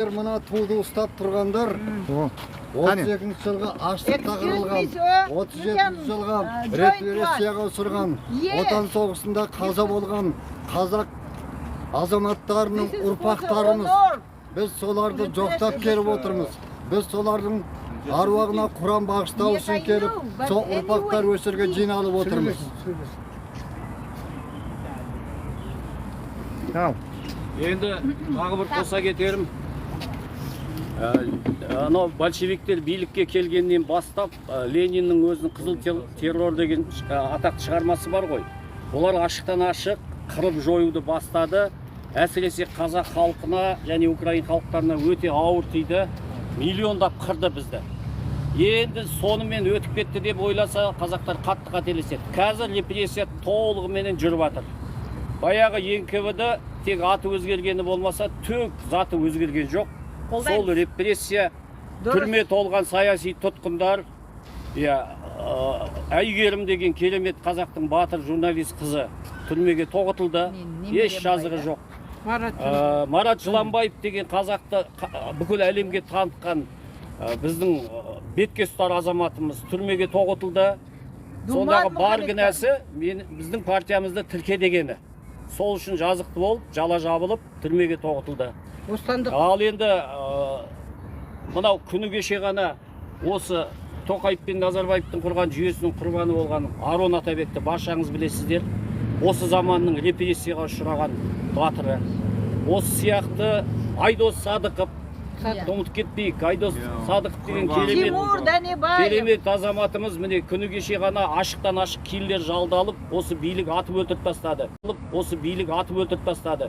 Мына туды ұстап тұрғандар 32 жылғы аштықта қырылған, 37 жылғы репрессияға ұшырған, Отан соғысында қаза болған қазақ азаматтарының ұрпақтарымыз. Біз соларды жоқтап келіп отырмыз. Біз солардың аруағына құран бағыштау үшін келіп, сол ұрпақтар осы жерге жиналып отырмыз. Ал. Енді тағы бір қоса кетерім. Анау большевиктер билікке келгеннен бастап, Лениннің өзінің «Қызыл террор» деген атақты шығармасы бар ғой. Олар ашықтан ашық қырып жоюды бастады. Әсіресе қазақ халқына және украин халықтарына өте ауыр тиді. Миллиондап қырды бізді. Енді сонымен өтіп кетті деп ойласа, қазақтар қатты қателеседі. Қазір репрессия толығыменен жүріп жатыр. Баяғы НКВД тек аты өзгергені болмаса, түк заты өзгерген жоқ. Сол репрессия, түрме толған саяси тұтқындар, иә, Әйгерім деген керемет қазақтың батыр журналист қызы түрмеге тоғытылды. Еш жазығы жоқ. Марат Жыланбаев деген қазақты бүкіл әлемге танытқан, біздің бетке ұстар азаматымыз түрмеге тоғытылды. Сондағы бар кінәсі мен, біздің партиямызды тірке дегені. Сол үшін жазықты болып, жала жабылып, түрмеге тоғытылды. Бостандық. Ал енді мынау күні кеше ғана осы Тоқаев пен Назарбаевтың құрған жүйесінің құрбаны болған Арон Атабекті баршаңыз білесіздер. Осы заманның репрессияға ұшыраған батыры. Осы сияқты Айдос Садықов, ұмытып кетпейік, Айдос Садықов деген керемет Тимур Дәнебаев. керемет азаматымыз міне күні кеше ғана ашықтан ашық киллер жалдалып, осы билік атып өлтіріп тастады. Осы билік атып өлтіріп тастады.